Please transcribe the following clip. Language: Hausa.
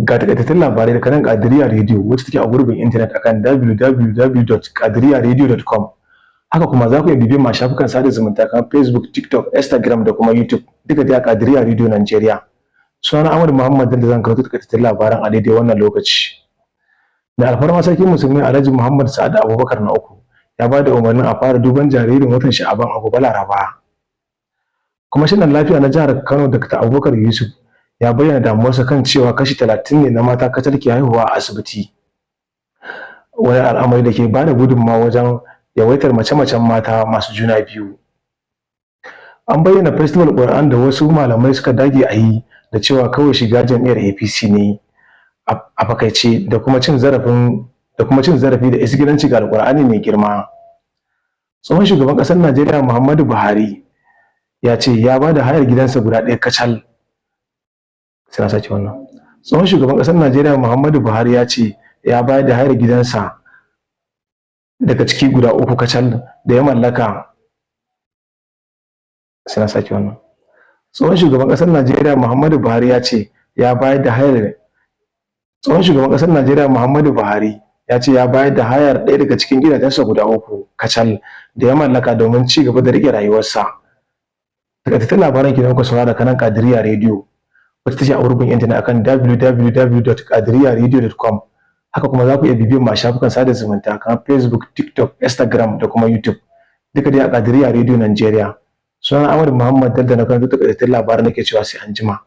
Ga takaitattun labarai daga nan Kadiriya Radio, wacce take a gurbin intanet akan www.kadiriyaradio.com. Haka kuma za ku iya bibiyar ma shafukan sada zumunta kamar Facebook, TikTok, Instagram da kuma YouTube, duka dai a Kadiriya Radio Nigeria. Sunana Ahmad Muhammad da zan karanto takaitattun labaran a daidai wannan lokaci. Mai alfarma Sarkin Musulmi Alhaji Muhammad Sa'ad Abubakar na uku ya ba da umarnin a fara duban jaririn watan Sha'aban a gobe Laraba. Kwamishinan Lafiya na jihar Kano, Dr. Abubakar Yusuf, ya bayyana damuwarsa kan cewa kashi 30 ne na mata kacal ke haihuwa a asibiti. Wani al'amari da ke ba da gudunmawa wajen yawaitar mace-macen mata masu juna biyu. An bayyana Festival Quran da wasu malamai suka dage a yi da cewa kawai shiga jam'iyyar APC ne a fakaice da kuma cin zarafi da isgilanci ga Alƙur'ani mai girma. Tsohon shugaban ƙasar Najeriya Muhammadu Buhari ya ce ya ba da hayar gidansa guda ɗaya kacal. Sai na sake wannan. Tsohon shugaban ƙasar Najeriya Muhammadu Buhari ya ce ya bayar da hayar gidansa daga ciki guda uku kacal da ya mallaka. Sai na sake wannan. Tsohon shugaban ƙasar Najeriya Muhammadu Buhari ya ce ya bayar da hayar Tsohon shugaban ƙasar Najeriya Muhammadu Buhari ya ce ya bayar da hayar ɗaya daga cikin gidajensa guda uku kacal da ya mallaka domin ci gaba da riƙe rayuwarsa. Takaitattun labaran kenan kuka saurara daga nan Kadiriya Radio, wacce take a gurbin intanet akan www.kadiriyaradio.com. Haka kuma za ku iya bibiyar mu a shafukan sada zumunta kamar Facebook, TikTok, Instagram da kuma YouTube, duka dai a Kadiriya Radio Nigeria. Sunana Ahmad Muhammad Dalda na karanto takaitattun labaran, nake cewa sai anjima.